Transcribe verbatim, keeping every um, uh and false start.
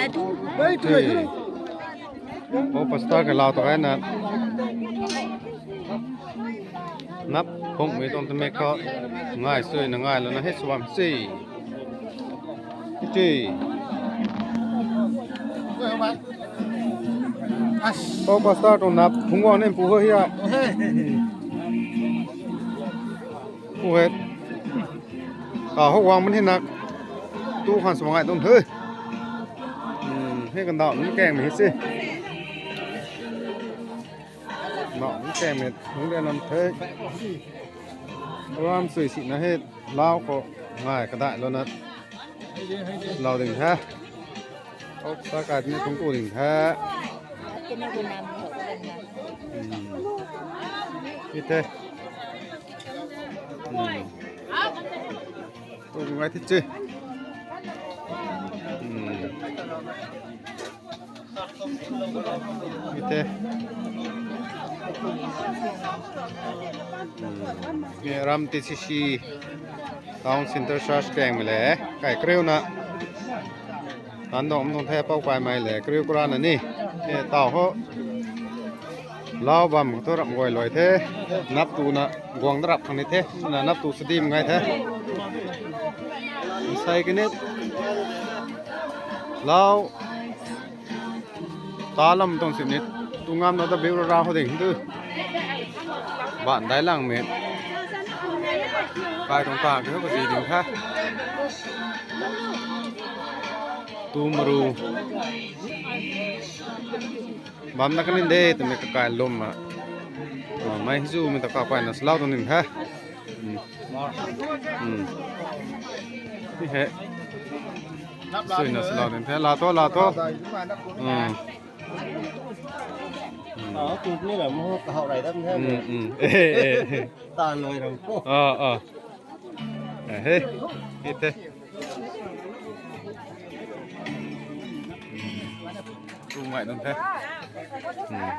Hey. Bo pastor ke lau ta kai na. Nap phungmei tuang tumei khou ngai sui na ngai lana hei suam si. Ti. Bo pastor tuang nap phung guang nen pu ho hi a. Pu he. Ka ho guang man hi na. Tu khan sw ngai tuang the. Hmm, hei kan dau ni keng mei si. Nau ni keng mei hung de nam the. Ram sui si na he lau khou ngai kadai lou na. Lau ding the. Ok, sa kai ni tung ku ding the. Hmm. Hi the. Hmm. Tung ngai thi chi. Hmm. Hi the. Hmm. Hi Ram T C C Town Center Church keng mei le. Kai kriu na. Tan dong tuang the pou kai mei le. Kriu kura na ni. Hi tau ho. Lau bam khou thu ram guay luai the. Nap tu na guang da rap khang ni the. Na nap tu sadim ngai the. Sai kini. Lau. Ta lam tuang sini. Tu ngam na da biu ra ho ding tu. Ban dai lang mei. Kai tuang ta ke ho ka zi ding the. Tu maru. Bam na kanin de, twmei kakai lum a. Oh, mei zu mei ta kakai na slow tuang nin the. Hmm. Hmm. Hi he. Sui na slow nin the. La to, la to. Hmm. Hmm. Ah, tu ni la mo ka hau rai dam the. Hmm, hmm. Eh, eh, eh. Tan loi ram. Ah, ah. Eh, hey. Hi the. Hmm. Tu ngai dam the. Hmm.